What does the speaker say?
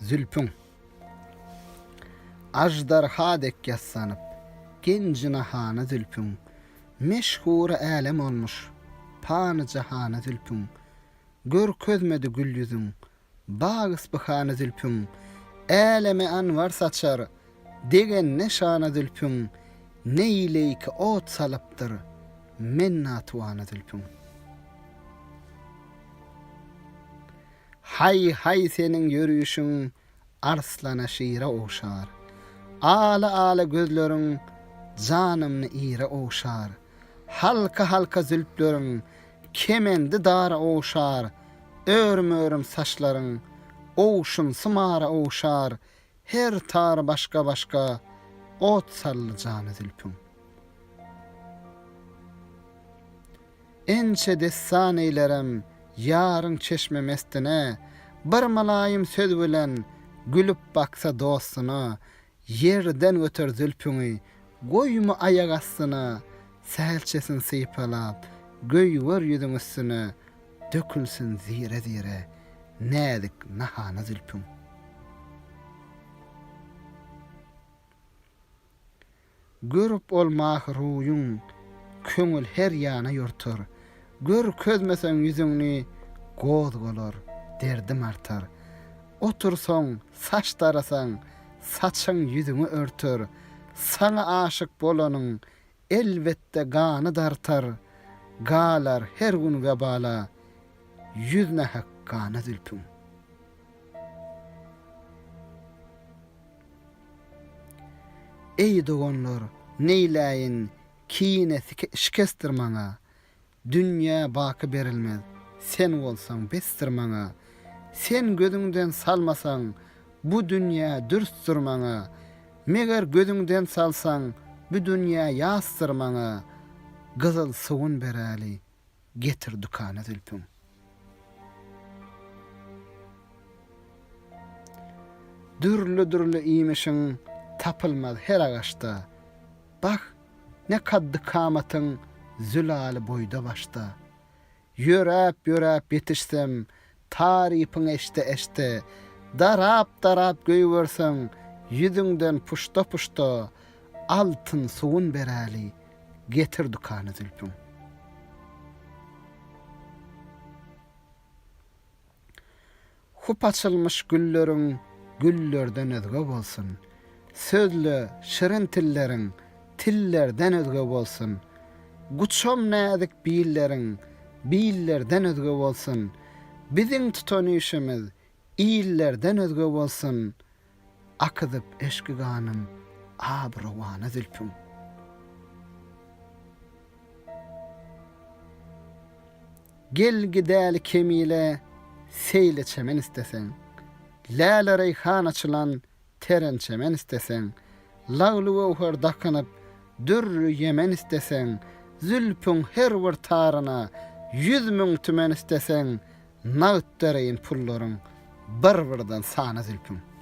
Zülpüň. Aždarha dek ýassanyp, genji-nahana zülpüň, Meşhury älem olmuş, pany jahana zülpüň. Görkezmedi gül ýüzüň, bag-yspyhana zülpüň, Äleme anwar saçar, degende şana zülpüň, Neýleý ki ot salypdyr, men natuwana zülpüň. Haý-haý seniň ýörüşiň arslana şire ogşar. Ala-ala gözleriň janymny ire ogşar. Halka-halka zülpleriň kemendi dara ogşar. Örüm-örüm saçlaryň owşunsy mara ogşar. Her tary başga-başga ot saldy jana zülpüň. Ençe dessan eýlerem ýaryň çeşme mestine, Bir mylaýym söz bilen gülüp baksa dostuna, Ýerden göter zülpüňi, goýma aýak astyna, Sähelçesin sypalap, göýber ýüzüň üstüne, Dökülsin zire-zire näzik nahana zülpüň. Görüp ol mahy ruýuň, köňül her ýana ýortar. Görkezmeseň ýüzüňni, gozgalar, derdim artar. Otursaň, saç darasaň, saçyň ýüzüňi örter. Saňa aşyk bolanyň, elbetde gany dartar. Galar her gün webala, ýüz nähak gana zülpüň. Eý doganlar, neýläýin, kine şikesdir maňa, Dünýä baky berilmez, sen bolsaň besdir maňa. Sen gözüňden salmasaň, bu dünýä dürsdür maňa, Meger gözüňden salsaň, bu dünýä ýasdyr maňa. Gyzyl sugun beräli, getir dükana zülpüň. Dürli-dürli iýmişiň tapylmaz her agaçda. Bah, ne kaddy-kamatyň zülaly boýda-başda. Ýöräp-ýöräp ýetişsem, tarypyň eşde-eşde, Darap-darap göýberseň, ýüzüňden puşta-puşta, Altyn sugun beräli, getir dükana zülpüň. Hup açylmyş gülleriň güllerden özge bolsun. Sözle şirin tilleriň tillerden özge bolsun. Guçam näzik billeriň billerden özge bolsun. Biziň tutan işimiz illerden özge bolsun. Akyzyp eşki ganym ab-rowana zülpüň. Gel gidäli Kemile seýle çemen isteseň. Läle-reýhan açylan teren çemen isteseň. Lagly-göwher dakynyp dürri ýemen isteseň. Zülpüň her bir taryna 100 000 tümen isteseň. Nagt bereýin pullaryň bir-birden sana zülpüň.